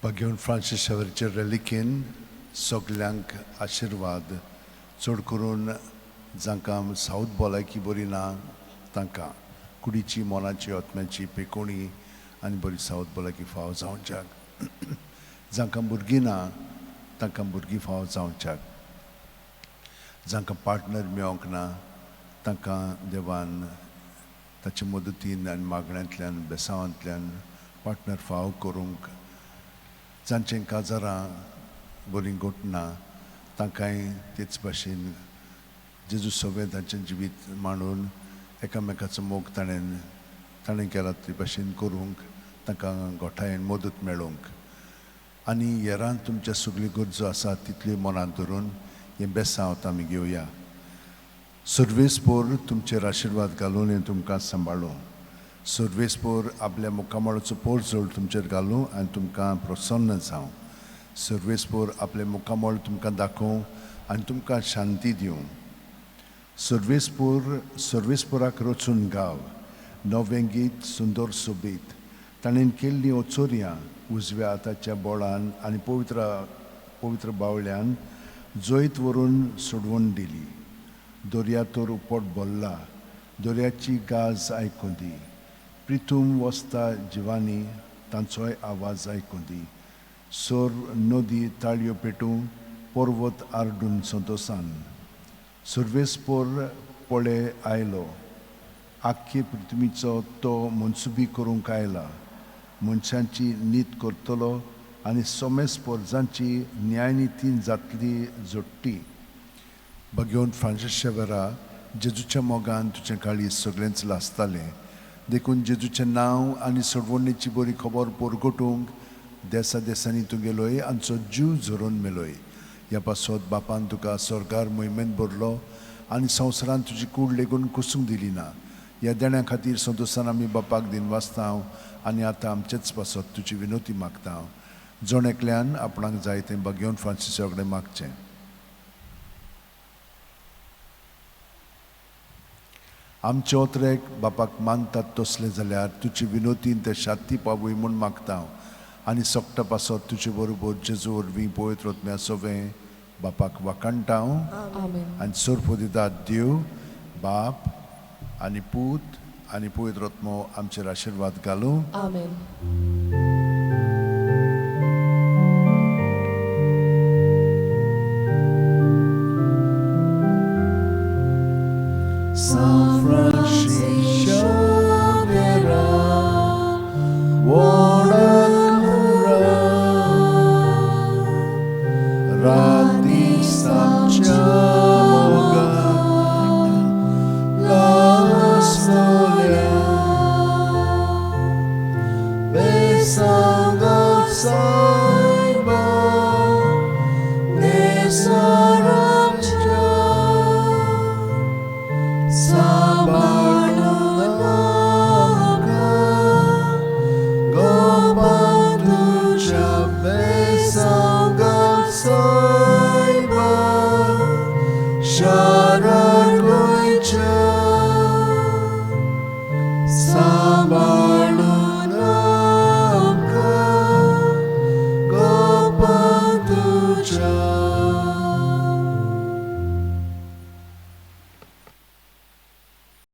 भाग्यवंत Francis शावेरचे रेलिकेन सगल्यांक आशिर्वाद, चड करून जांकां सावथ भलायकी बरी ना तांकां कुडीची, मनाची, आत्म्याची पेकोणी आनी बरी सावथ भलायकी फावो जावच्याक, जांकां भुरगीं ना तांकां भुरगीं फावो जावच्याक, जांकां पार्टनर मेळोंक ना तांकां देवान ताचे मदतीन आनी मागण्यांतल्यान बेसांवांतल्यान पार्टनर फावो करूंक, जांचें काजारां बरीं घटना तांकांय तेच भाशेन जेजू सगळें तांचें जिवीत मांडून एकामेकाचो मोग ताणें ताणें केला ते भाशेन करूंक तांकां गोठायेन मदत मेळोवंक आनी हेरान तुमच्या सगल्यो गरजो आसा तितल्यो मनांत धरून हें बेसांव आमी घेवया. सर्वेस्पोर तुमचेर आशिर्वाद घालून हें तुमकां सांबाळूं. सर्वेस्पोर आपल्या मुखामळाचो पोरजोळ तुमचेर घालूं आनी तुमकां प्रसन्न जावं. सर्वेस्पोर आपलें मुखामळ तुमकां दाखोवं आनी तुमकां शांती दिवं. सर्वेस्पोर सर्वेस्पोराक रचून गाव नवें गीत सुंदर सोबीत. ताणें केल्लीं ओचोरयां उजव्या हाताच्या बोळान आनी पवित्र पवित्र बावल्यान जैत व्हरून सोडवून दिली. दर्या तर उपट भरला, दर्याची गाज आयकूं दी. प्रिथूम वसता जिवानी तांचोय आवाज आयकूं दी. सोर नदी ताळयो पेटूं, पर्वत आरडून संतोसान. सर्वेस्पोर पळे आयलो, आख्खे पृथ्वीचो तो मनसुबी करूंक आयला. मनशांची नीत करतलो आनी सोमेस पोरजांची न्यायनितीन जातली जोडटी. भगवंत फ्रांसीस शेवेरा, जेजूच्या मोगान तुजें काळीज सगळेंच लासतालें, देखून जेजूचें नांव आनी सोडवणेची बरी खबर पोरगटूंक देसा देसांनी तूं गेलोय आमचो जीव झरोवन मेलोय. ह्या पासत बापान तुका स्वर्गार मोहिमेंत भरलो आनी संवसारांत तुजी कूड लेगून कुसूंक दिली ना. ह्या देण्या खातीर संतोशान आमी बापाक दिनवासता आनी आतां आमचेच पासत तुजी विनोती मागता. जण एकल्यान आपणाक जाय तें भगवंत फ्रांसीसा कडेन मागचें. आमचे ओत्रेक बापाक मानतात तसलें जाल्यार तुजी विनोतीन ते शांती पावय म्हूण मागता आनी सोकटा पासत तुजे बरोबर जेजू वरवीं पवित्र आत्म्या सवें बापाक वाखाणटा. आनी सोरपो दितात देव बाप आनी पूत आनी पवित्र आत्मो आमचेर आशिर्वाद घालूं. San Francisco Xavier,